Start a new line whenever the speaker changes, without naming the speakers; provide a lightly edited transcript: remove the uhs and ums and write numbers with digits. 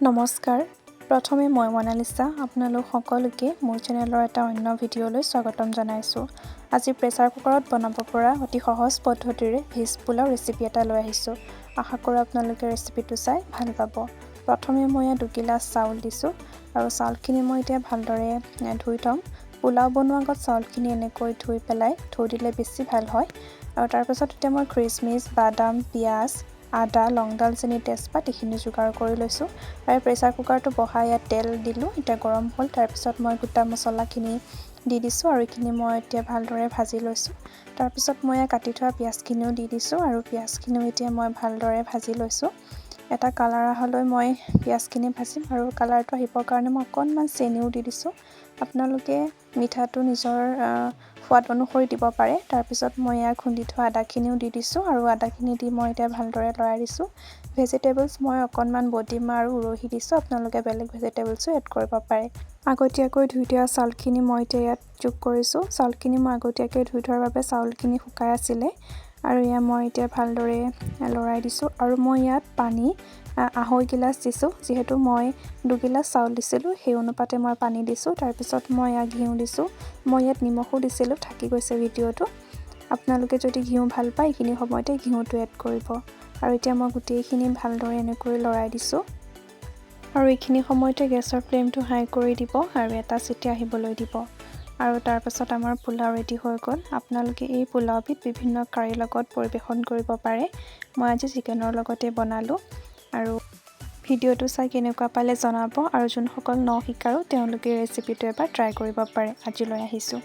নমস্কাৰ। প্ৰথমে মই মনালিছা আপোনালোক সকলোকে মোৰ চেনেলৰ এটা অন্য ভিডিঅ'লৈ স্বাগতম জনাইছোঁ। আজি প্ৰেছাৰ কুকাৰত বনাব পৰা অতি সহজ পদ্ধতিৰে ভেজ পোলাও ৰেচিপি এটা লৈ আহিছোঁ। আশা কৰোঁ আপোনালোকে ৰেচিপিটো চাই ভাল পাব। প্ৰথমে মই ইয়াত 2 গিলাচ চাউল দিছোঁ আৰু চাউলখিনি মই এতিয়া ভালদৰে ধুই থ'ম। পোলাও বনোৱাৰ আগত চাউলখিনি এনেকৈ ধুই পেলাই থৈ দিলে বেছি ভাল হয়। আৰু তাৰপাছত এতিয়া মই খিচমিচ, বাদাম, পিঁয়াজ, আদা, লং, দালচেনি, তেজপাত এইখিনি যোগাৰ কৰি লৈছোঁ। আৰু প্ৰেছাৰ কুকাৰটো বহাই ইয়াত তেল দিলোঁ। এতিয়া গৰম হ'ল। তাৰপিছত মই গোটা মছলাখিনি দি দিছোঁ আৰু এইখিনি মই এতিয়া ভালদৰে ভাজি লৈছোঁ। তাৰপিছত মই ইয়াত কাটি থোৱা পিঁয়াজখিনিও দি দিছোঁ আৰু পিঁয়াজখিনিও এতিয়া মই ভালদৰে ভাজি লৈছোঁ। এটা কালাৰ অহালৈ মই পিঁয়াজখিনি ভাজিম আৰু কালাৰটো আহিবৰ কাৰণে মই অকণমান চেনিও দি দিছোঁ। আপোনালোকে মিঠাটো নিজৰ সোৱাদ অনুসৰি দিব পাৰে। তাৰপিছত মই ইয়াত খুন্দি থোৱা আদাখিনিও দি দিছোঁ আৰু আদাখিনি দি মই এতিয়া ভালদৰে লৰাই দিছোঁ। ভেজিটেবলছ মই অকণমান বডিমাহ আৰু উৰহি দিছোঁ। আপোনালোকে বেলেগ ভেজিটেবলছো এড কৰিব পাৰে। আগতীয়াকৈ ধুই থোৱা চাউলখিনি মই এতিয়া ইয়াত যোগ কৰিছোঁ। চাউলখিনি মই আগতীয়াকৈ ধুই থোৱাৰ বাবে চাউলখিনি শুকাই আছিলে আৰু এয়া মই এতিয়া ভালদৰে লৰাই দিছোঁ। আৰু মই ইয়াত পানী 2.5 গিলাচ দিছোঁ। যিহেতু মই 2 গিলাচ চাউল দিছিলোঁ, সেই অনুপাতে মই পানী দিছোঁ। তাৰপিছত মই ইয়াত ঘিউ দিছোঁ। মই ইয়াত নিমখো দিছিলোঁ, থাকি গৈছে ভিডিঅ'টো। আপোনালোকে যদি ঘিউ ভাল পায়, এইখিনি সময়তে ঘিউটো এড কৰিব। আৰু এতিয়া মই গোটেইখিনি ভালদৰে এনেকৈ লৰাই দিছোঁ আৰু এইখিনি সময়তে গেছৰ ফ্লেমটো হাই কৰি দিব আৰু এটা চিটি আহিবলৈ দিব। আৰু তাৰপাছত আমাৰ পোলাও ৰেডি হৈ গ'ল। আপোনালোকে এই পোলাওবিধ বিভিন্ন কাৰীৰ লগত পৰিৱেশন কৰিব পাৰে। মই আজি চিকেনৰ লগতে বনালোঁ। আৰু ভিডিঅ'টো চাই কেনেকুৱা পালে জনাব আৰু যোনসকল ন শিকাৰো, তেওঁলোকে ৰেচিপিটো এবাৰ ট্ৰাই কৰিব পাৰে। আজিলৈ আহিছোঁ।